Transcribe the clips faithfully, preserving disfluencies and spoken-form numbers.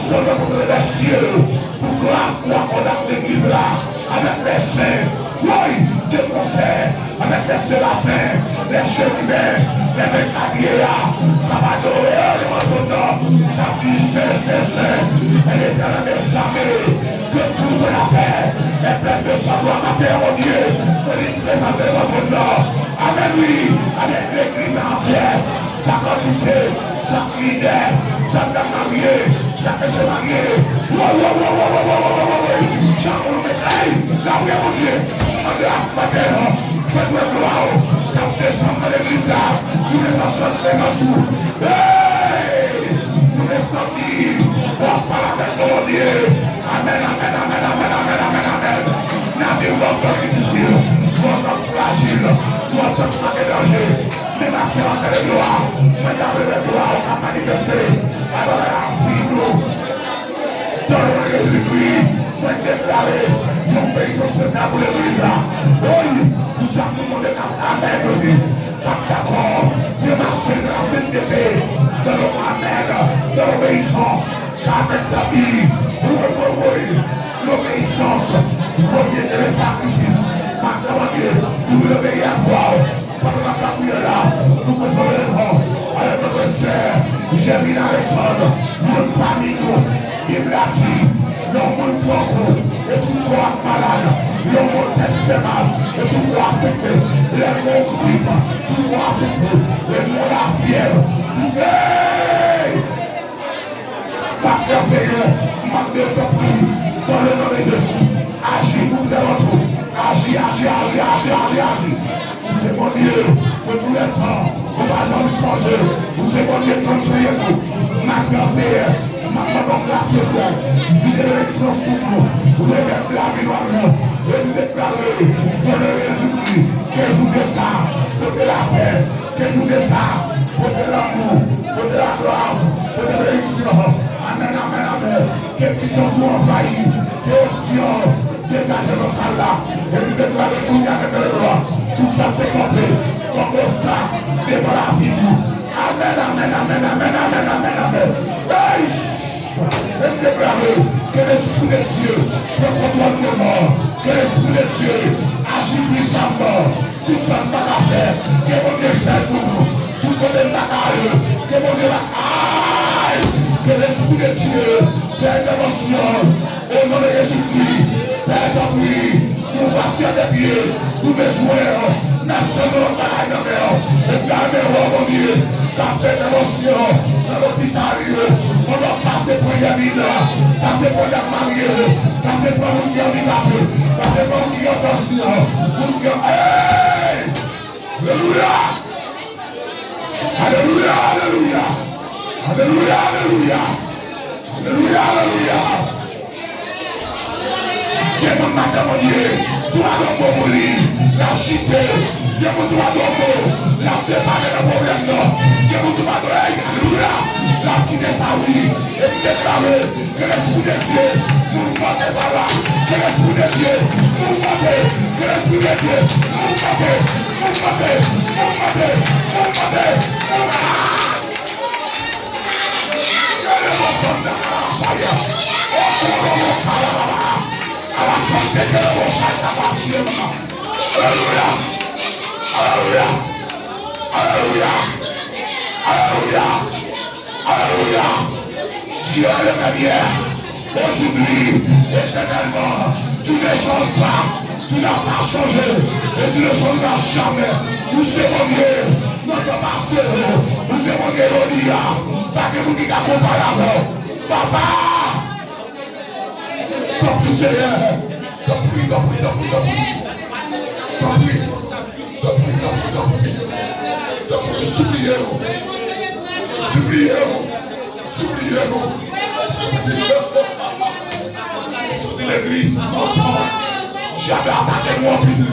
Sèlman pou nou remèsye w pou gras ou akòde ak legliz la, avèk lè sen, woy, de konsè, avèk lè serafen, lè cheriben, lè venkadye a, k ap adore w devan twòn nan, k ap di, sen, sen, sen, è Letènèl dèzame, ke tout latè è plèn de sa glwa. Maten an, Bondye, nou vin prezante devan twòn nan. Amèn, wi, avèk legliz antyè, chak antite, chak lidè, chak dam marye, chak mesye marye. Woy, woy, woy, woy, woy, woy, woy, woy, woy. Chak moun ou mete, ey, lapriyè Bondye. Mande ak maten an, fè dwe glwa w k ap desann nan legliz la. Nou vle santi prezans ou. Ey! Nou vle santi w ap pale avèk nou, Bondye. Amèn, amèn, amèn, amèn, amèn, amèn, amèn. N ap viv nan tan difisil, nan tan frajil, nan tan k make danje. Men maten an, tande glwa. Mwen ta vle wè glwa w ka manifeste atravè lavi nou. Dans le nom de Jésus-Christ, mwen deklare yon benediksyon espesyal pou legliz la. Wi, pou chak moun Bondye ka amèn, yo di, k ap dakò pou yo mache nan la sentete, dans le, amèn, dans l'obéissance. Ka avèk sa pi, woy, woy, woy, l'obéissance vaut mieux que le sacrifice. Maten, Bondye, nou vle obeyi ak vwa w. Pandan n ap lapriyè la, nou bezwen leve avèk nòt sè Jèmina Rechon, youn pami nou. Bib la di, lè yon moun pran kou, e tout kò a malad, lè yon moun tèt fè mal, e tout kò afekte, lè yon moun grip, tout kò afekte, lè yon moun lavyèv, hey! Pastè Seyè, m ap mande w tanpri, dans le nom de Jésus, aji pou fè yon tou. Aji, aji, aji, aji, aji, aji. Ou se Bondye, de tou lè tan, ou pa janm chanje. Ou se Bondye k konn chanje tou. Maten an, Seyè, m ap mande w gras espesyal, vide benediksyon sou nou, remèt lavi nou a nou, e m deklare, dans le nom de Jésus-Christ, ke jounen sa pote lapè, ke jounen sa pote lanmou, pote lagras, pote benediksyon. Amèn, amèn, amèn. Ke pwisans ou anvayi, ke onksyon degaje nan sal la. E m deklare kounye a, mèt glwa, tout sa k te kanpe kòm obstak devan lavi nou. Amèn, amèn, amèn, amèn, amèn, amèn, amèn. Hey! E m deklare ke Lespri de Dye pran kontwòl moman. Ke Lespri de Dye aji pwisamman. Tout sa n pa ka fè, ke Bondye fè l pou nou. Tout kote n pa ka ale, ke Bondye va, ay! Ke Lespri de Dye fè entèvansyon. O non de Jezikri, Pè, tanpri, nou vwasi a de pye, nou bezwen w, n ap tann yon lòt bagay nan men w. E gade w, Bondye, k ap fè entèvansyon nan lopital yo. Pandan w pase pran yèmin la, pase pran dam marye yo, pase pran moun ki andikape, pase pran moun ki gen tansyon, moun ki gen, hey! Alelouya! Alelouya, alelouya! Alelouya, alelouya! Alelouya, alelouya! Gen moun maten, Bondye, sou madanm bon pou li, l ap chite. Gen moun sou madanm bon, l ap depane nan pwoblèm nan. Gen moun sou madanm, hey, alelouya, l ap kite sa, wi. E m deklare ke Lespri de Dye mouvmante sal la. Ke Lespri de Dye mouvmante. Ke Lespri de Dye mouvmante. Mouvmante, mouvmante, mouvmante, mouvmante. Alelouya! Alelouya! Alelouya! Alelouya! Alelouya! Dieu le Meilleur, aujourd'hui, éternellement, tu ne changes pas, tu n'as pas changé et tu ne changeras jamais. Ou se Bondye nan tan pase yo, ou se Bondye jodi a, pa gen moun ki ka konpare avè w. Papa! Tanpri, Seyè. Tanpri, tanpri, tanpri, tanpri. Tanpri, tanpri, tanpri, tanpri. Tanpri, m sipliye w. Sipliye w. Sipliye w. Sipliye w. Soti legliz, anfan. Dyab la atake nou anpil.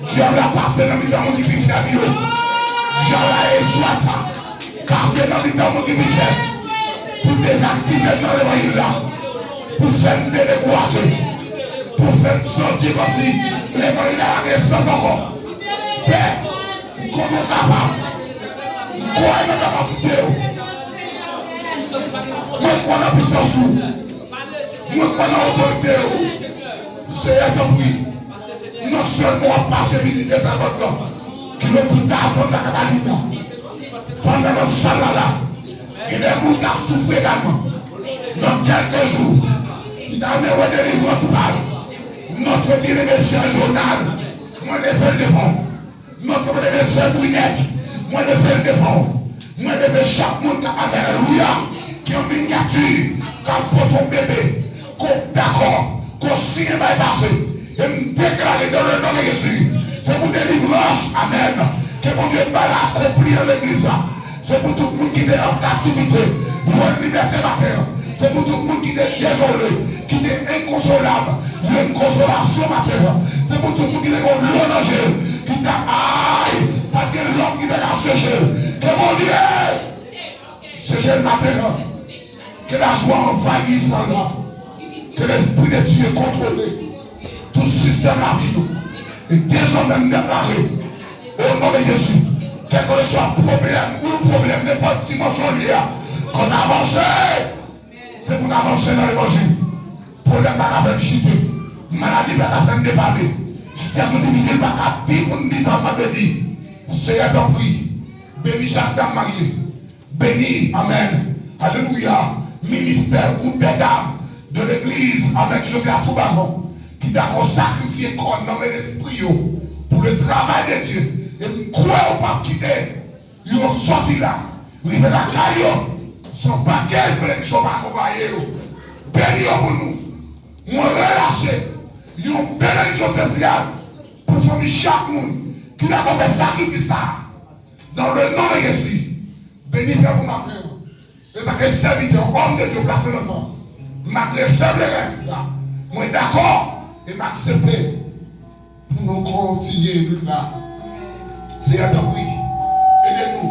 Dyab la pase nan mitan moun ki pi fèb yo. Dyab la eswa sa. Kase nan mitan moun ki pi fèb. Pou dezaktive m nan levanjil la. Pou fè m dedekouraje. Pou fè m santi kòmsi levanjil la pa gen sans ankò. Pè, m konnen w kapab. M kwè nan kapasite w. Mwen kwè nan pisans ou. Mwen kwè nan otorite ou. Seyè, tanpri, non sèlman w ap pase vizite sa lòt la, ki lopital Santa Catalina, pandan nan sal la la, gen de moun k ap soufri egalman. Nan kèlke jou, li ta renmen wè delivrans pa l. Notre bien-aimé sè Jonal, mwen leve l devan w. Notre bien-aimé sè Brinette, mwen leve l devan w. Mwen leve chak moun k ap, alelouya, ki an minyati, k ap pote yon bebe, ke w dakò, ke w siyen bay pase. E m deklare dans le nom de Jésus, se pou delivrans, amèn, ke Bondye bay la akonpli an legliz la. Se pou tout moun ki te an kaptivite, jwenn libète maten an. Se pou tout moun ki te dezole, ki te enkonsolab, jwenn konsolasyon maten an. Se pou tout moun ki te gen dlo nan je l, ki ta, ay, pa t gen lòm ki te ka seche l. Ke Bondye seche l maten an. Que la joie envahisse la. Que l'Esprit de Dieu contrôle tout système la vie nou. E dezòmè m deklare, o non de Jezi, kèlkeswa pwoblèm ou pwoblèm, nenpòt dimansyon li ye a, ke n avanse. Se pou n avanse nan levanjil. Pwoblèm pa ka fè n chite. Maladi pa ka fè n depale. Sitiyasyon difisil pa ka di pou n di sa m ap di. Seyè, tanpri, beni chak dam marye. Beni, amèn, alelouya, ministè ou de dam de legliz, amèn, ki jodi a tou balon, ki dakò sakrifye kò, nanm e lespri yo pou le travay de Dye. E m kwè ou p ap kite yo sòti la, rive lakay yo, san pakèt benediksyon pa akonpaye yo. Beni yo pou nou. Mwen relache yon benediksyon espesyal pou fanmi chak moun ki dakò fè sakrifis sa a. Dans le nom de Jésus, beni pèp ou maten an. Antanke sèvitè, òm de Dye plase nan tan, malgre feblès la, mwen dakò e m aksepte pou nou kontinye lit la. Seyè, tanpri, ede nou.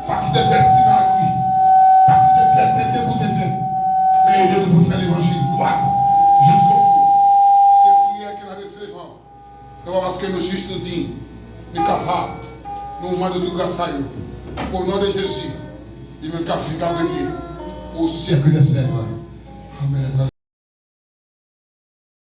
Pa kite n fè sinari, pa kite n fè tenten pou tenten, men ede nou pou n fè levanjil dwat jiskobou. Se priyè ke n adrese devan w. Non pa paske nou jis, nou diy, nou kapab, nou mande tout gras sa yo. O non de Jezi, li menm k ap viv, k ap renye o syèk dè syèk. Amèn.